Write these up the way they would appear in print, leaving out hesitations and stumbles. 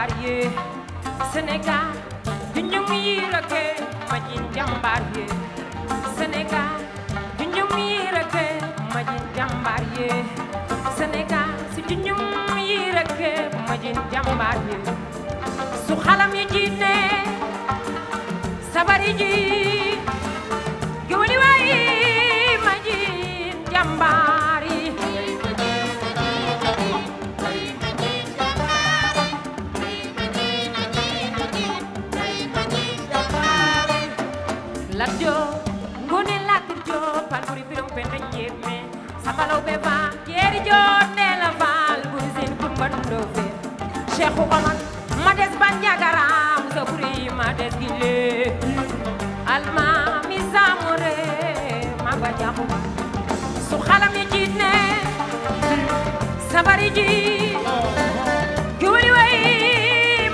jàmbaar yi Sénégal junjung yi rake majin jàmbaar yi Sénégal junjung yi rake majin jàmbaar yi Sénégal si junjung yi rake majin jàmbaar yi su xalam yi jiite sabari ji gewali way majin jàmbaar yi Lat Diop Ngoné Latyr Diop Fal buri biram penda njéemé sabalaw be ba jeeri Diop ne la Fal buri seen Coumba Gawlo Cheikh Omar ma des ban jagaram sa buri ma des gile alma mi samore ma ba jaxu su xalam yi jiit ne sabari ji giwali way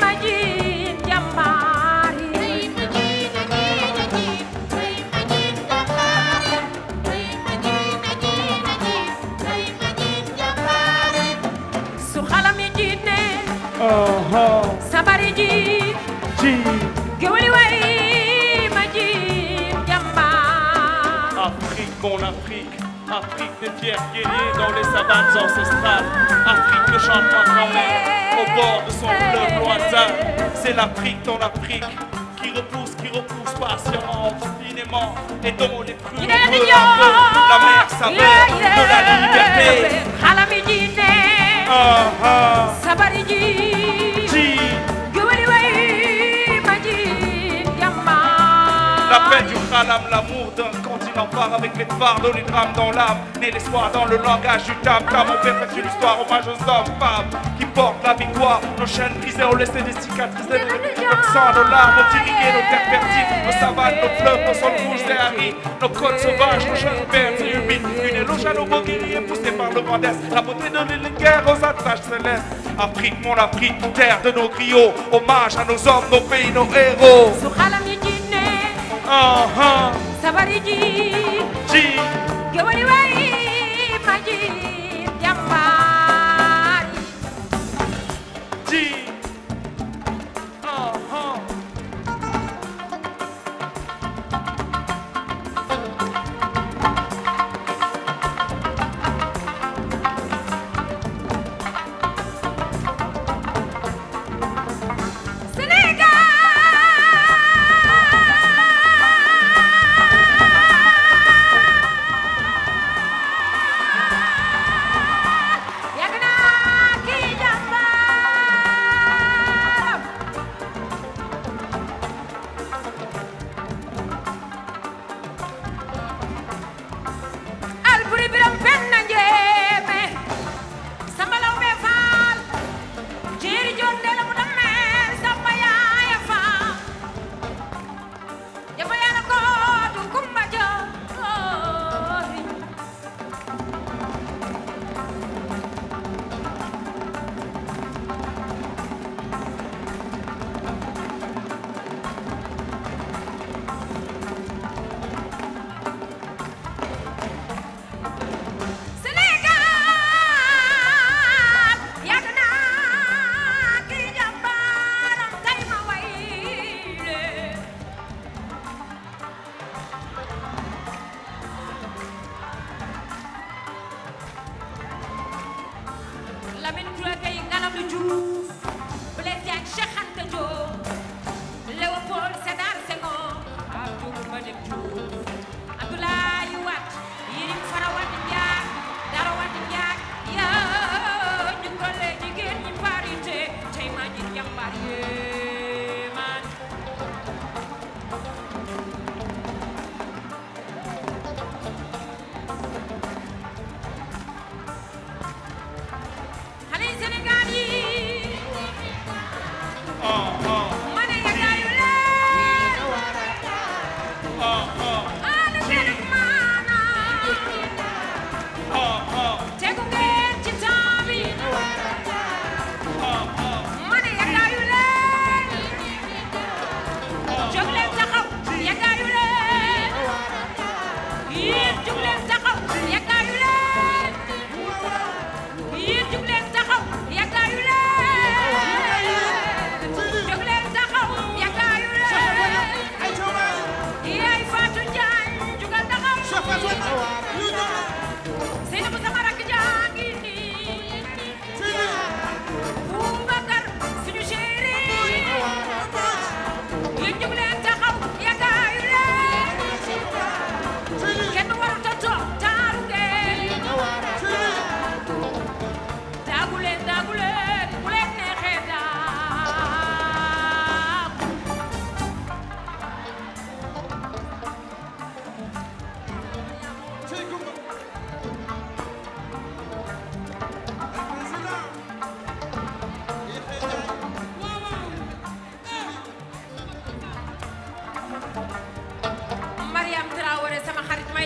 ma jiit jàmbaar yi su xalam yi jiit ne sabari ji gewali way ma jiit jàmbaar Afrique, mon Afrique, Afrique des fiers guerriers dans les savanes ancestrales, Afrique que chante ma grand-mère au bord de son fleuve lointain. C'est l'Afrique, ton Afrique, qui repousse patiemment, obstinément, et dont les fruits la mer saveur de la liberté. Xalami jiite sabari ji gewali way ma jiit jàmbaar L'appel du Khalam, l'amour d'un continent phare avec les fardeaux, les drames dans l'âme, né l'espoir dans le langage du tam-tam. On perpétue l'histoire, hommage aux hommes, femmes qui portent la victoire. Nos chaînes brisées ont laissé des cicatrices, notre sang, nos larmes, nos irrigués, nos terres perdues, nos savanes, nos fleuves, nos sols rouges et arides, nos côtes sauvages, nos chairs vertes et humides. Une éloge à nos beaux guerriers poussés par le vent d'Est, la beauté de l'île guerre aux attaches célestes. Afrique, mon Afrique, terre de nos griots, hommage à nos hommes, nos pays, nos héros. sabari ji gewali way ma jiit jàmbaar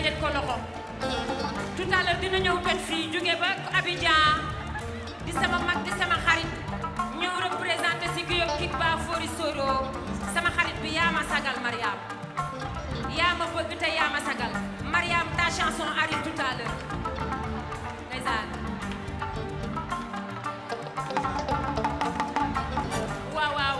leen ko loxo tout à l'heure dina ñëw bet fii jóge ba Abidjan di sama mag di sama xarit ñëw représenté si Guillaume Kikba Fori Soro sama xarit bi yaa ma sagal Mariam yaa ma bëgg te yaa ma sagal Mariam ta chanson arrive tout à l'heure ndeysaan waaw waaw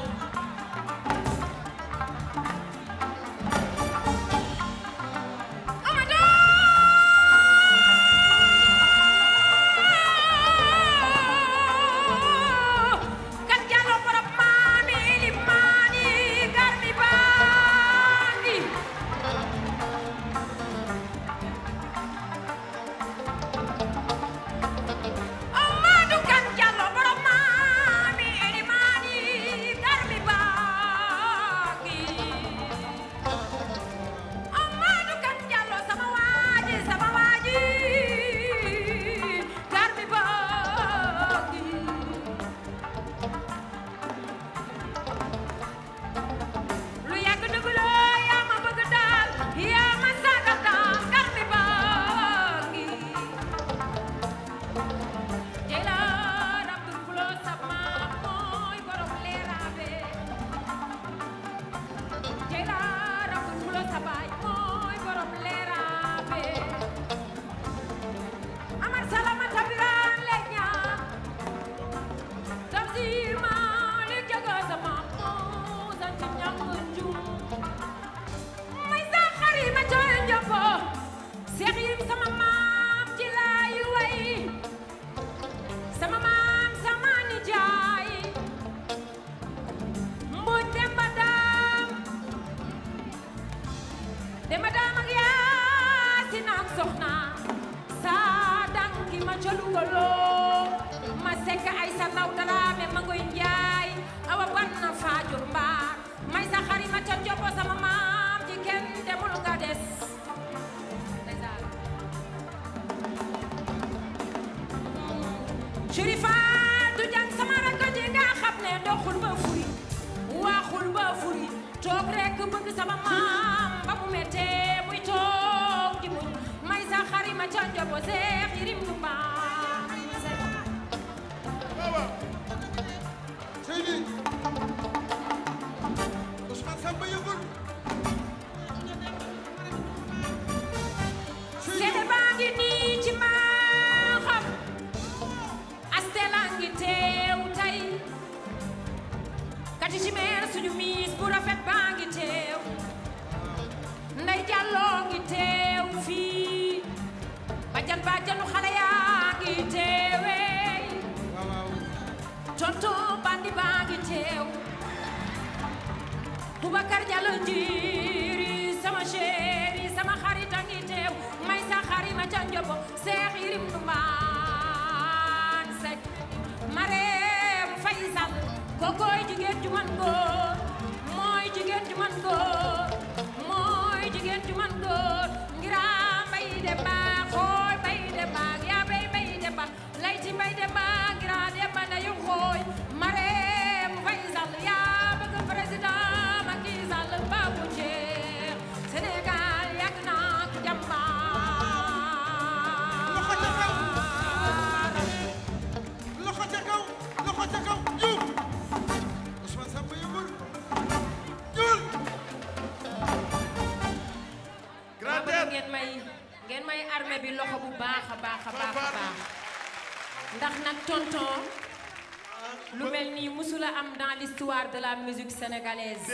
dans l'histoire de la musique sénégalaise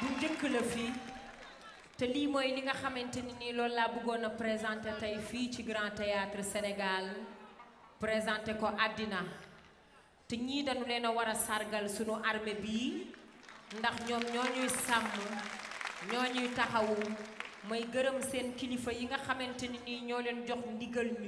bu njëkk la fii te lii mooy li nga xamante ni nii loolu laa bëggoon a présenter tey fii ci Grand Théâtre Sénégal présenter ko àddina te ñii dañu leen a war a sargal sunu armée bii ndax ñoom ñoo ñuy sàmm ñoo ñuy taxawu may gërëm seen kilifa yi nga xamante ni nii ñoo leen jox ndigal ñu